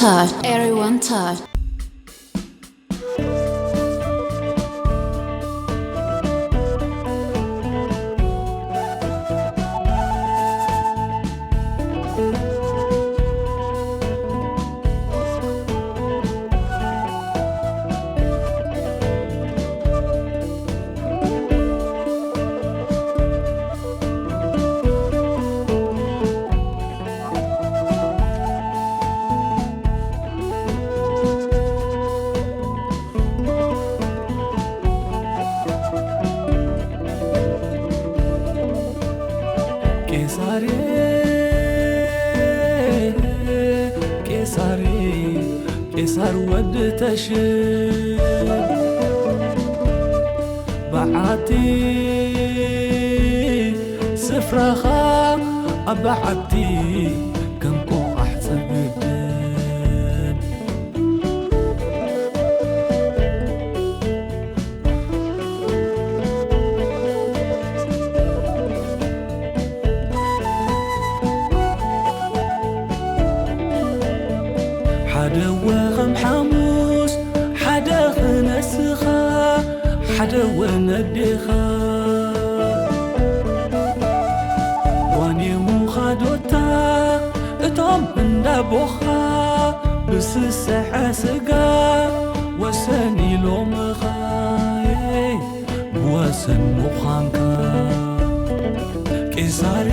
Todd. Everyone Todd. ቄሳሬ ቄሳሬ ቄሳር ወዲ ተሽን በዓቲ ስፍራኻ ኣብ በዓቲ ከም ቆቓሕ ጽግድን ሓደ ወኸም ሓሙስ ሓደ ኽነስኻ ሓደ ወነዴኻ ዋኔ ሙኻዶታ እቶም እንዳቦኻ ብስስሐ ስጋ ወሰን ኢሎምኻ ብወሰን ምዃንካ ቄሳሬ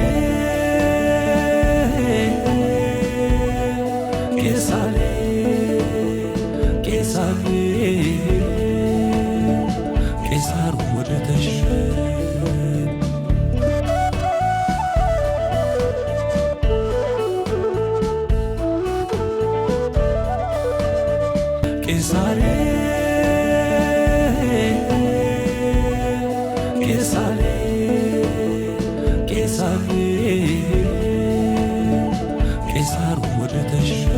ቄሳሬ ቄሳሬ ቄሳር ወደ ተሽን ቄሳሬ ቄሳሬ ቄሳሬ ቄሳር ወደ ተሽን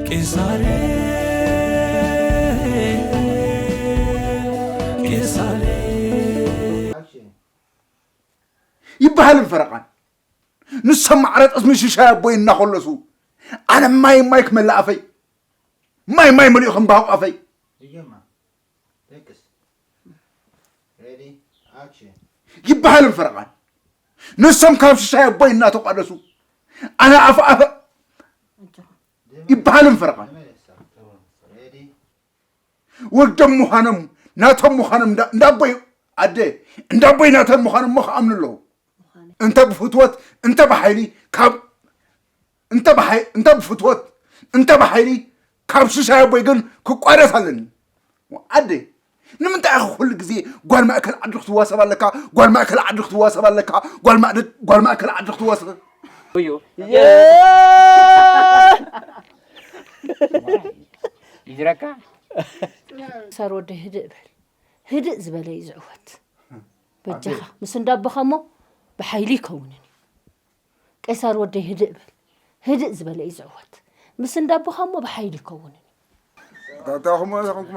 ቄሳሬ ቄሳሬ ይበሃልን ፈረቓን ንሶም ማዕረ ጠስሚ ሽሻይ ኣቦይ እናኾለሱ ኣነ ማይ ማይ ክመልእ ኣፈይ ማይ ማይ መሊኡ ከም ባቑ ኣፈይ ይበሃልን ፈረቓን ንሶም ካብ ሽሻይ ኣቦይ እናተቋደሱ ኣነ ኣፍ ኣፈ ይበሃልን ፈረቓን ወልዶም ምዃኖም ናቶም ምዃኖም እንዳ ኣቦይ ኣደ እንዳ ኣቦይ ናቶም ምዃኖም እሞ ክኣምኑ ኣለዉ እንተ ብፍትወት እንተ ብሓይሊ ካብ እንተ ብሓይ እንተ ብፍትወት እንተ ብሓይሊ ካብ ሽሻይ ኣቦይ ግን ክቋደስ ኣለኒ ኣደ ንምንታይ ኢኻ ኩሉ ግዜ ጓል ማእከል ዓዲ ክትዋሰብ ኣለካ ጓል ማእከል ዓዲ ክትዋሰብ ኣለካ ጓል ማእከል ዓዲ ክትዋሰብ እዩ ይዝረካ ሳር ወደይ ህድእ በል ህድእ ዝበለ እዩ ዝዕወት በጃኻ ምስ እንዳቦኻ እሞ ብሓይሊ ይከውንን እዩ ቄሳር ወደይ ህድእ በል ህድእ ዝበለ እዩ ዝዕወት ምስ እንዳቦኻ እሞ ብሓይሊ ይከውንን እዩ ታታኹም ሰኹምኩም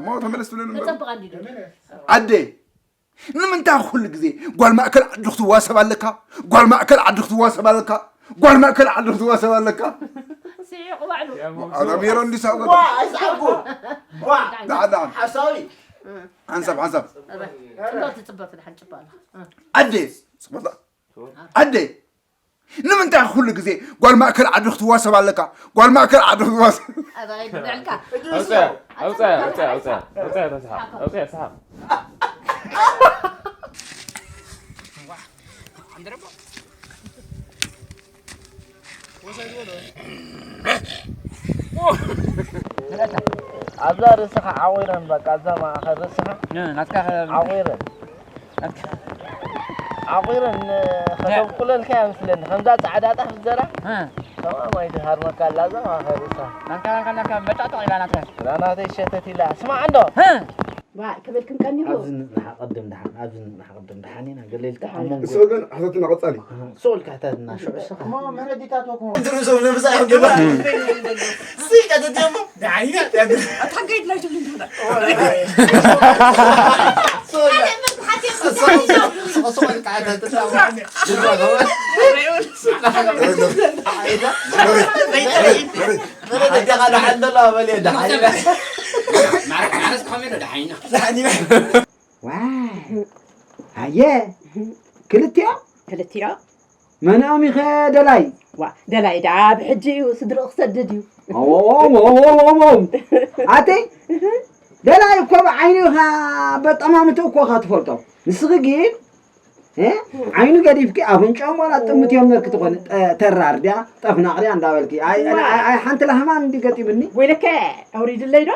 ሞ ተመለስ ትብለኒ ኣደ ንምንታይ ኩሉ ግዜ ጓል ማእከል ዓዲ ክትዋሰብ ኣለካ ጓል ማእከል ዓዲ ክትዋሰብ ኣለካ ጓል ማእከል ዓዲ ክትዋሰብ ኣለካ ስሒቑ ባዕሉ ኣዳሚሮ እንዲሳብ ኣይስሓቁ ሓሳዊ ሓንሳብ ሓንሳብ ጽምዶ ትጽበ ትድሓን ጽባ ኣለኻ ኣደ ጽበላ ኣደ ንምንታይ ኩሉ ግዜ ጓል ማእከል ዓዲ ክትዋሰብ ኣለካ ጓል ማእከል ዓዲ ክትዋሰብ ኣብዛ ርእስኻ ዓቑረን በቃ ኣብዛ ማእኸል ርእስኻ ናትካ ዓቑረን ዓቑረን ከተብቁለልካ እያ መስለኒ ከምዛ ፃዕዳ ጣፍ ዘላ ከምኣ ማይ ትሃርመካ ኣላ እዛ ማእኸል ርእሳ ናትካ ናትካ ናትካ መጫዕጫዕ ኢላ ናትካ እዛ ናተይ ሸተት ኢላ ስማዕ እንዶ ዋይ ከበልክም ቀኒኹ። ኣብዚ ንጽናሕ ቅድም ደሓን፣ ኣብዚ ንጽናሕ ቅድም ደሓን ኢና። ገለ ኢልካ ኣብ መንጎ እሱ ግን ሕተትና ቀጻሊ። ሱቕ ኢልካ ሕተትና ሽዑ እስኻ። ዝብዞም ንምሳይ እዮም ገባ ስልካ ተጀሞ ዳይና ያግር ኣታገይድ ላይ ትብሉ እንትና ዋይ ኣየ ክልቲኦም ክልቲኦም መነኦም ኢኸ ደላይ ዋ ደላይ ደኣ ብሕጂ እዩ ስድርኡ ክሰድድ እዩ ኣተይ ደላይ እኮ ብዓይኑ ኢኻ በጠማምቱ እኮ ኢኻ ትፈልጦ ንስኺ ግን ዓይኑ ገዲፍኪ ኣፍንጫኦም ዋላ ጥምት እዮም ነርኪ ትኾኒ ተራር ድያ ጠፍናቕ ድያ እንዳበልኪ ኣይ ሓንቲ ላህማን እንዲ ገጢምኒ ወይለከ ኣውሪድለይ ዶ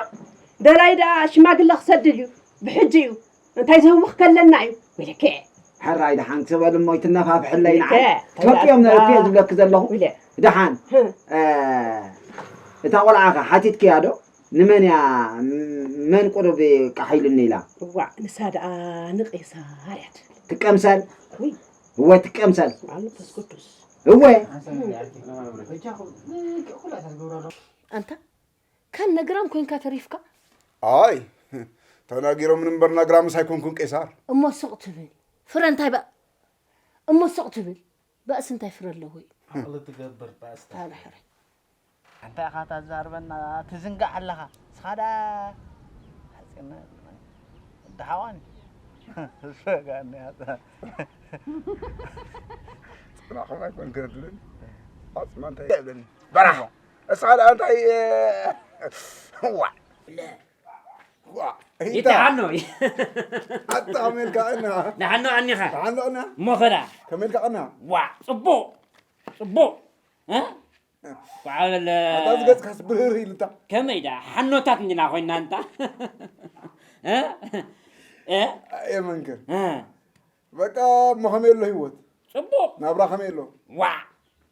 ደላይ ደኣ ሽማግለ ክሰድድ እዩ ብሕጂ እዩ እንታይ ዘህውኽ ከለና እዩ ወይለከ ሕራይ ደሓን ክሰበል እሞ ይትነፋፍሕለይ ንዓይ ትፈልጥዮም ነርኪ እየ ዝብለኪ ዘለኹ ደሓን እታ ቆልዓኸ ሓቲትክያ ዶ ንመን እያ መን ቁሩብ ቃሕ ኢሉኒ ኢላ እዋእ ንሳ ደኣ ንቄሳር እያ ትብል ትቀምሰል ውይ እወ ትቀምሰል ስብሓን መንፈስ ቅዱስ እወ ኣንታ ካን ነግራም ኮይንካ ተሪፍካ ኣይ ተናጊሮምን እምበር ናግራምስ ኣይኮንኩን ቄሳር እሞ ሱቕ ትብል ፍረ እንታይ በ እሞ ሱቕ ትብል ባእሲ እንታይ ፍረ ኣለዎ እዩ ዓቕሊ ትገብር ባእስታ ታብሕሪ እንታይ ኢኻ ታዛርበና ትዝንጋዕ ኣለኻ እስኻ ደኣ ሓፂና ደሃዋን ሰጋኒ ፅናዕኹም ኣይኮን ክነድልን ዓፅማ እንታይ የብለኒ በራሕ እስኻ ደኣ እንታይ ዋ ይተሓኖ ኣታ ከመልካ እና ንሓኖ ኣኒኻ ንሓኖ እና ሞኸዳ ከመልካ እና ዋ ጽቡቕ ጽቡቕ እ? ዋ በለ ኣታ ዝገጽካስ ብርህር ኢልታ ከመይ ዳ ሓኖታት እንዲና ኮይና እንታ እ? እ? ኣየ መንክር እ? በቃ እሞ ከመይ ኣሎ ህይወት? ጽቡቕ። ናብራ ከመይ ኣሎ? ዋዕ!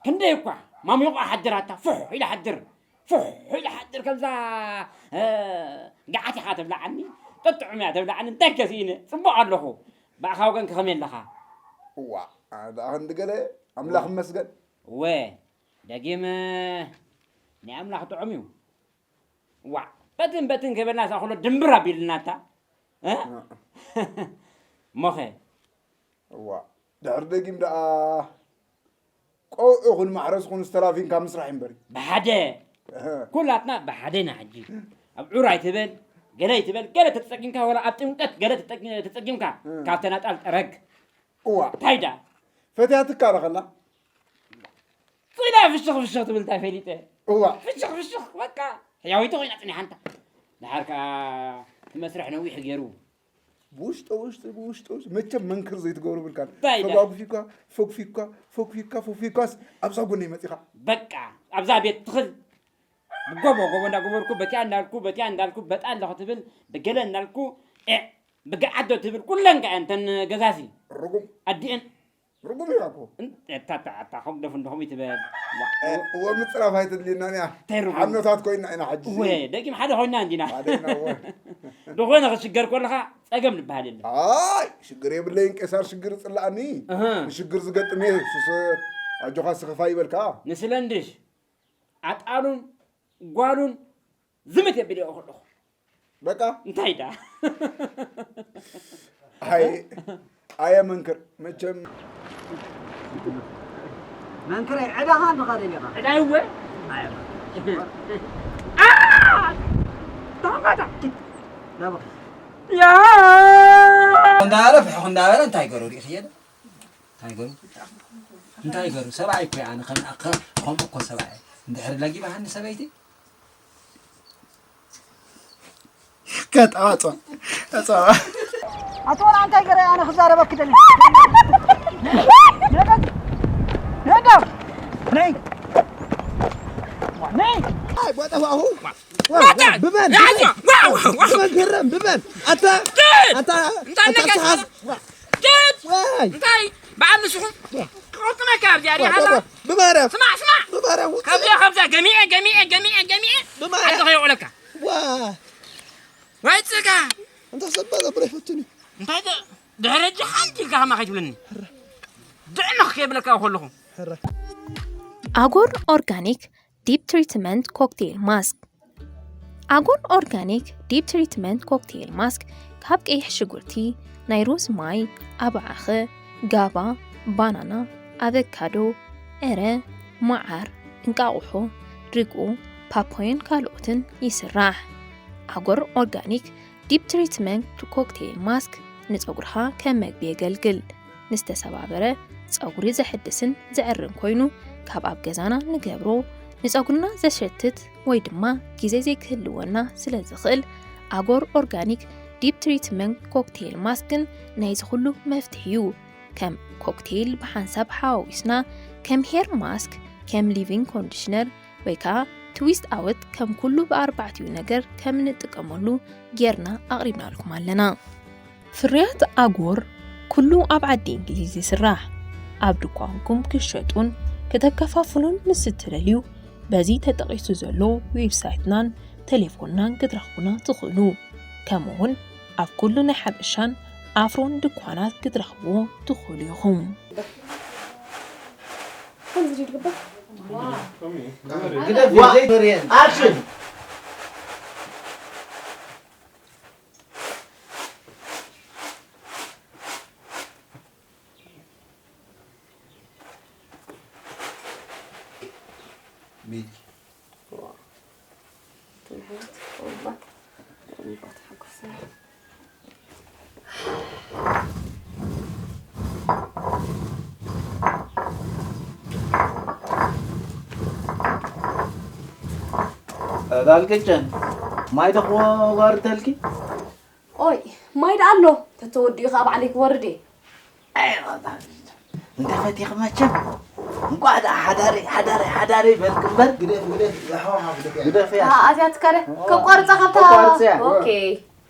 ክንደይ እኳ ማሚቑ ሓድር ኣታ ፍሕ ኢለ ሓድር ፍሕ ኢለ ሓድር ከምዛ እ፣ ገዓት ኢኻ ተብልዓኒ ጥጥዑም እያ ተብልዓኒ እንታይ ከስኢነ ጽቡቕ ኣለኹ ብኣኻ ወገንከ ከመይ ኣለኻ? እዋ ኣነ ደኣ ክንዲ ገለ ኣምላኽ ይመስገን። እወ ደጊም ናይ ኣምላኽ ጥዑም እዩ። ዋዕ በትን በትን ከይበልና እዛ ኩሎ ድምብር ኣቢልናታ እ? እሞኸ እዋ ድሕሪ ደጊም ደኣ ቆውዒ ኩን ማሕረስ ኩን ዝተላፊንካ ምስራሕ እምበር እዩ። ብሓደ ኩላትና ብሓደ ኢና ሕጂ ኣብ ዑር ኣይትበል ገለ ኣይትበል ገለ ተተፀጊምካ ወላ ኣብ ጥምቀት ገለ ተፀጊምካ ካብ ተናጣል ጠረግ እዋ እንታይ ዳ ፈትያትካ ዶ ከላ ስኢላ ፍሽኽ ፍሽኽ ትብል እንታይ ፈሊጠ እዋ ፍሽኽ ፍሽኽ በቃ ሕያዊተ ኮይና ፅኒሓ እንታ ድሓር ከዓ እቲ መስርሕ ነዊሕ ገይሩ ብውሽጢ ውሽጢ ብውሽጢ ውሽጢ መቸም መንክር ዘይትገብሩ ብልካን እንታይ ኢለ? ተጓጉፊኳ ፈጉፊኳ ፈጉፊኳ ፈጉፊኳስ ኣብዛ ጎነይ መፂኻ በቃ ኣብዛ ቤት ትኽል ብጎቦ ጎቦ እንዳጎበርኩ በቲያ እንዳልኩ በቲያ እንዳልኩ በጣ ኣለኹ ትብል ብገለ እንዳልኩ ኤዕ ብገዓዶ ትብል ኩለን ከ እንተን ገዛሲ ርጉም ኣዲአን ርጉም ኢኻ እኮ። እታ እታ እታ ኾግደፍ እንዶ ኾሚት በ እወ ምጽራፍ ኣይተድልየናን እያ። እንታይ ርጉም? ሓኖታት ኮይና ኢና ሕጂ። እወ ደጊም ሓደ ኮይና እንዲና። ሓደ ኢና እወ። ዝኾነ ክሽገር ከለኻ ጸገም ዝበሃል የለን። ኣይ ሽግር የብለይን ቄሳር ሽግር ይጽላኣኒ። እህ። ንሽግር ዝገጥም እየ ሱስ ኣጆኻ ስኽፋ ይበልካ። ንስለ እንድሽ ኣጣሉን ጓሉን ዝምት የብል እየ ከለኹ። በቃ እንታይ ዳ ኣይ ኣየ መንክር መቸም መንክረይ ዕዳኻ እንድኻ ደሊኻ ዕዳይ እወ ታባታ ናበኺ ያ እንዳበለ ፍሕኽ እንዳበለ እንታይ ገሩ ሪእኽየ ዶ እንታይ ገሩ እንታይ ገሩ ሰብኣይ እኮ ኣነ ከም ከምኡ እኮ ሰብኣይ እንድሕር ለጊባሃኒ ሰበይቲ ከጣዋጽዋ ኣጽዋ ኣቶ ወላ እንታይ ገረ ኣነ ክዛረበክ ደሊ ነጋ ነጋ ነይ ነይ ኣይ ቦታዋሁ ብበል ብበል ግረም ብበል ኣታ ኣታ ኣታ ሰሓዝ እንታይ በዓል ንስኹም ክቕርጥመካ ኣብዚኣ ሪኻ ብማርያም ስማዕ ስማዕ ብማርያም ካብዚኣ ካብዛ ገሚዐ ገሚዐ ገሚዐ ገሚዐ ዓዲ ከየውዕለካ ወይ ጽጋ እንተ ሰብ ባዛ ብረ ይፈቱን እዩ። እንታይ ደ-፣ ድሕሪ ሕጂ ሓንቲ ኢልካ ከማ ከይትብለኒ። ድዕምኽ ከይብለካ ከለኹ። ሕረ። ኣጎር ኦርጋኒክ ዲፕ ትሪትመንት ኮክቴል ማስክ። ኣጎር ኦርጋኒክ ዲፕ ትሪትመንት ኮክቴል ማስክ ካብ ቀይሕ ሽጉርቲ፣ ናይ ሩዝ ማይ፣ ኣባዓኸ፣ ጋባ፣ ባናና፣ ኣቨካዶ፣ ዕረ፣ መዓር፣ እንቃቑሖ፣ ርግኦ፣ ፓፓዮን ካልኦትን ይስራሕ። ኣጎር ኦርጋኒክ ዲፕ ትሪትመንት ኮክቴል ማስክ ንጸጉርኻ ከም መግቢ የገልግል። ንዝተሰባበረ ጸጉሪ ዘሕድስን ዘዕርን ኮይኑ ካብ ኣብ ገዛና ንገብሮ ንጸጉርና ዘሸትት ወይ ድማ ግዜ ዘይክህልወና ስለ ዝኽእል ኣጎር ኦርጋኒክ ዲፕ ትሪትመንት ኮክቴል ማስክን ናይዚ ኩሉ መፍትሒ እዩ። ከም ኮክቴል ብሓንሳብ ሓዋዊስና ከም ሄር ማስክ ከም ሊቪንግ ኮንዲሽነር ወይ ከዓ ትዊስት ኣወት ከም ኩሉ ብኣርባዕቲኡ ነገር ከም እንጥቀመሉ ጌርና ኣቕሪብናልኩም ኣለና። ፍርያት ኣጎር ኩሉ ኣብ ዓዲ እንግሊዝ ይስራሕ። ኣብ ድኳንኩም ክሸጡን ከተከፋፍሉን ምስ እትደልዩ በዚ ተጠቒሱ ዘሎ ዌብሳይትናን ቴሌፎንናን ክትረኽቡና ትኽእሉ። ከምኡውን ኣብ ኩሉ ናይ ሓበሻን ኣፍሮን ድኳናት ክትረኽብዎ ትኽእሉ ኢኹም። ግደፍ ዘይትበርየን ኣክሽን ዳልቅጨን ማይ ተኽወርተልኪ ኦይ ማይ ደኣ ኣሎ ተተወዲኡ ከዓ ባዕለይ ክወርድ እየ እንተ ፈቲኺ መቸም እንቋዕ ደኣ ሓዳረይ ሓዳረይ ሓዳረይ በልኪ እምበር ግደፍ ግደፍ ዝሓወሓፍ ደቂ ግደፍያ ኣዝያ ትካለ ከቋርፃ ካብታ ከቋርፅያ። ኦኬ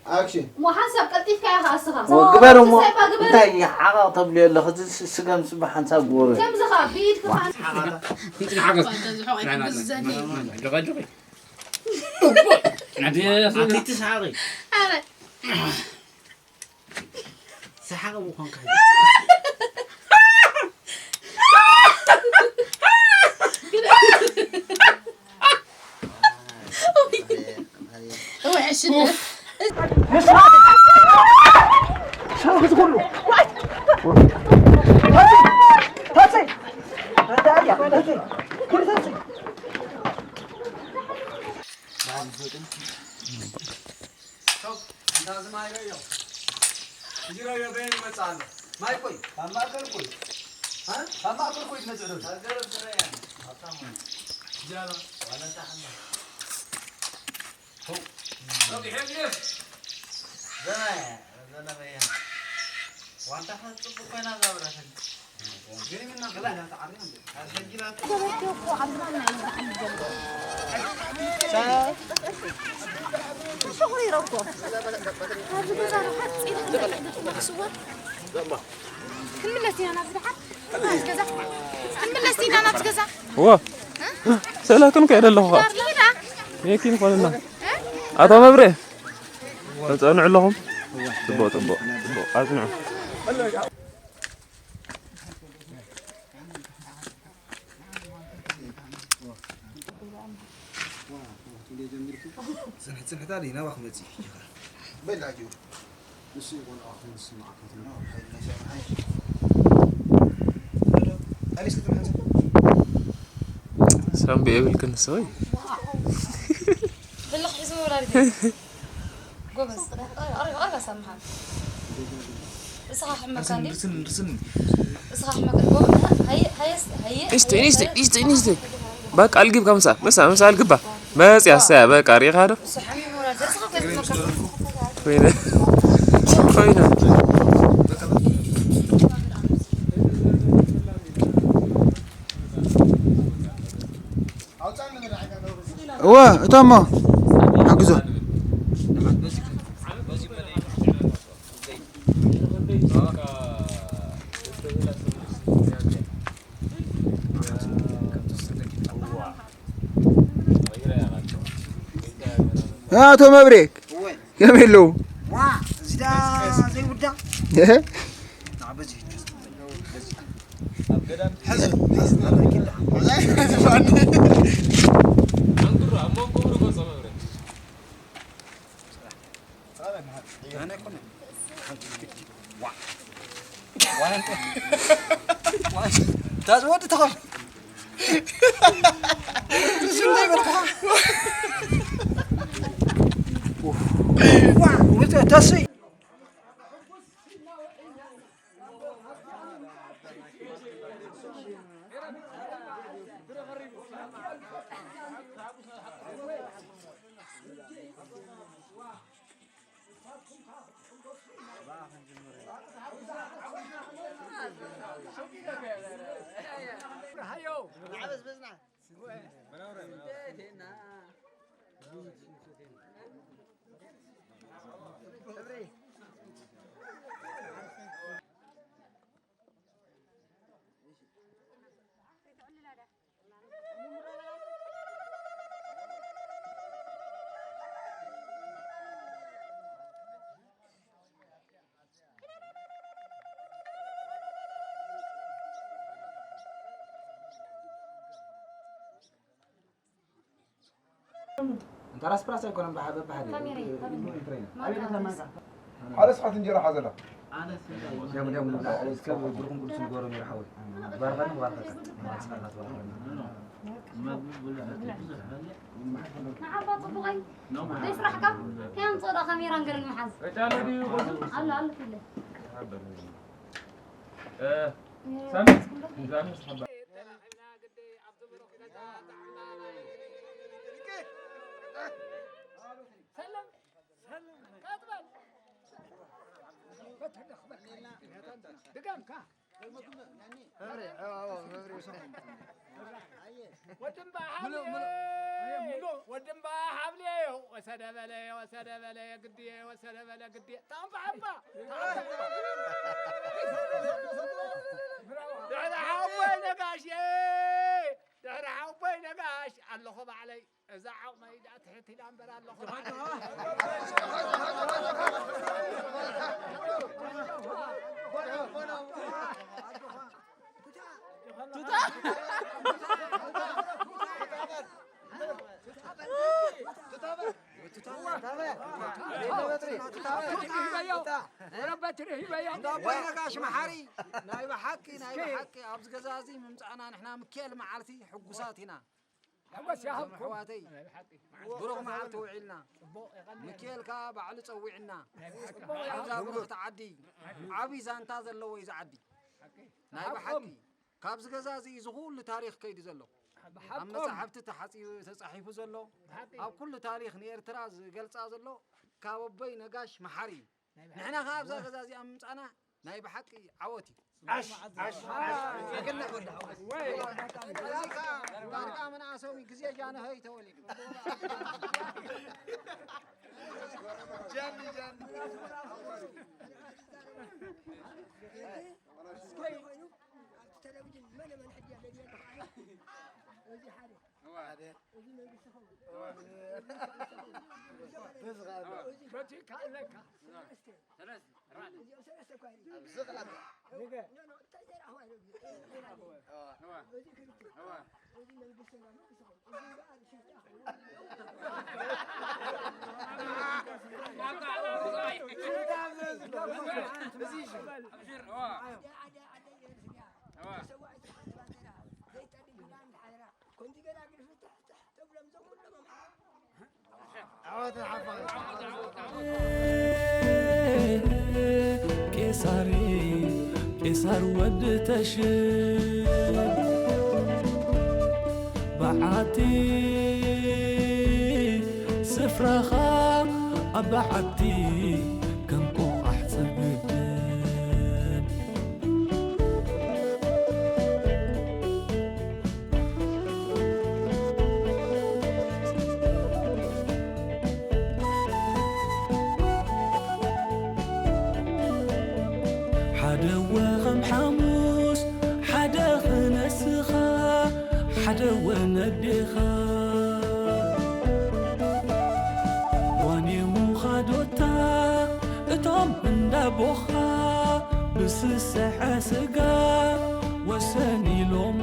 ኣክሽን ሞ ሓንሳብ ቀልጢፍካ ኢኻ እስኻ ግበሩ እሞ ሰባ ግበሩ እንታይ ዓቓቕ ተብልዮ ኣለኹ እዚ ስገም ስባ ሓንሳብ ግበሩ ከምዚ ኸዓ ብኢድካ ኣቲ ትስሓቂ ሰሓቂ ምዃንካ ማይ ኮይ ካብ ማእከል ኮይ እ ካብ ማእከል ኮይ ትመጽእ ዶ ጀላባ ዋላ ጣዕማ እወ ሰላትን ከይደ ኣለኹ ሜኪን ኾንና ኣቶ መብሬ ተፀንዑ ኣለኹም ፅቡቅ ፅቡቅ ፅቡቅ ኣፅንዑ ጽንሕ ጽንሕታ ደይ ናባኽ መጽእ ሕጂ ኸ በል ኣጆ ንሱ ይቆልዖ ክንስምዓካ ትብሎ ሓይል ናይ ሰብኣይ ሓይል ኣሊስ ክትብል ሓንሳብ ሳምቢ የብልክን ሰይ ብልኽ ሒዙ ወራሪት ጎበዝ ኣረጋ ኣረጋ ሳምሓ እስኻ ሕመካ እንዲ ርስን ርስን እስኻ ሕመካ ጎበዝ ሃየ ሃየ ሃየ ንስቲ ንስቲ ንስቲ ንስቲ በቃ ኣልግብ ከምሳ ምሳ ምሳ ኣልግባ መጽያ ሰያ በቃ ሪኻ ዶ ኮይነ ኮይነ እወ እቶሞ ሓግዞ ኣቶ መብሬክ ከመይ ኣለዉ ኣብ ገዳም ሕዚ፣ ሕዚ፣ ሕዚ፣ ሕዚ፣ ሕዚ፣ ኣነ ኣይኮነን። ዋ። ዋ። ታዝ ወዲ ተኸል። እሱ እንታይ በልኩኻ? ዋ፣ ወዲ ተስይ። እንተ ራስ ፕራስ ኣይኮነን፣ ብሓ-፣ በብሓደ። ካሜራ እዩ፣ ካሜራ። ኢንትሮ ኢና። ማንካ። ሓደ ስሓት እንጀራ ሓዘላ። ደም፣ ደም፣ ደም፣ እስከ ብሩኽን ቅዱስን ንገሮም ይርሓወይ። ባርኸኒ፣ ባርኸካ። ንዓባ ጽቡቐይ። ዘይስራሕካ? ከየምጽኦ ዶ ካሜራ ንገረኒ መሓዝ? ኣሎ፣ ኣሎ፣ ፊለ። እ፣ ሳሚ፣ ዛሚ ስሓባ። ድገምካ። ወድምባ ሓብሊ፣ ወድምባ ሓብሊ፣ ወሰደ በለ፣ ወሰደ በለ፣ ግድየ፣ ወሰደ በለ፣ ግድየ። ታንፋ ሓባ። ድሕሪ ሓቦይ ነጋሽ፣ ድሕሪ ሓቦይ ነጋሽ ኣለኹ ባዕለይ። እዛ ዓቕመይ ደኣ ትሕት ኢላ እምበር ኣለኹ። ወረበት ርሂበዮ። እንዳ ኣቦይ ነጋሽ መሓሪ፣ ናይ ብሓቂ፣ ናይ ብሓቂ ኣብዚ ገዛ እዚ ምምጻእና ንሕና ምክኤል መዓልቲ ሕጉሳት ኢና። ሓጎስ ይሃብኩም። ኣሕዋተይ፣ ናይ ብሓቂ። ብሩኽ መዓልቲ ውዒልና። ጽቡቕ የቐንየልና። ምክኤል ከኣ ባዕሉ ጸዊዕና። ናይ ብሓቂ። ኣብዛ ብሩኽቲ ዓዲ ዓቢ ዛንታ ዘለዎ እዩ እዚ ዓዲ። ሓቂ። ናይ ብሓቂ። ብሓቆም። ካብዚ ገዛ እዚ እዩ እዚ ኩሉ ታሪኽ ከይዱ ዘሎ። ብሓቆም። ኣብ መጻሕፍቲ ተሓጺቡ፣ ተጻሒፉ ዘሎ። ብሓቂ። ኣብ ኩሉ ታሪኽ ንኤርትራ ዝገልጻ ዘሎ ካብ ኣቦይ ነጋሽ መሓሪ እዩ። ናይ ብሓቂ። ንሕና ከኣ ኣብዛ ገዛ እዚኣ ምምጻእና ናይ ብሓቂ ዓወት እዩ። ዓሽ፣ ዓሽ፣ ዓሽ። ኣገናዕ ወዲ ሓወይ። ወይ። እዚ ከኣ ዳርጋ ምንኣሶም እዩ፣ ግዜ ጃንሆይ ተወሊዱ። ጃኒ፣ ጃኒ። ኣብዚ ቴሌቪዥን መነ መን ሕጂ ኣለኒ? እዚ ሓደ። እዋ። እዚ መንግስቲ ኸውን። እዋ። እዚ መንግስቲ ኸውን። እዚ ማለት በዚ ኸኣ ኣሎ። እዚ በቲ ከኣለካ። ሰለስተ። ሰለስተ። ኣርባዕተ። እዚኦም ሰለስተ እኳ የርኢ። ኣብዚ ኸኣ ኣሎ። ንገ። ኖ፣ ኖ፣ እንታይ ዘይረኣኽዋ ኢሎም። እዋ። እዚ ክልተ። እዋ። እዚ መንግስቲ ና መንግስቲ ኸውን። እዚ እምበኣር ሽፍታ ኸውን። እዚ እዩ ሽም። ኣምሽር። እዋ። ዓደ፣ ዓደ፣ ዓደ የርስያ። እዋ። ተሰዋዒ ዝሓስባ ዘራ። ዘይጠልም ኪዳን ሓደራ። ኮንዲ ገና ግርፍትሕ ተብሎም ዘኹሎም ኣምሓራ። ዓወት ንሓፋሽ። ቄሳር፣ ቄሳር ወዲ ተሽም በዓቲ ስፍራኻ ኣብ በዓቲ ከም ቆቓሕ ጽግድም። ሓደ ወ ከም ሓሙስ፣ ሓደ ኸ ነስኻ፣ ሓደ ወ ነዴኻ። ዋኔ ሙኻዶታ ቶም እንዳቦኻ ብስስሐ ስጋ ወሰን ኢሎም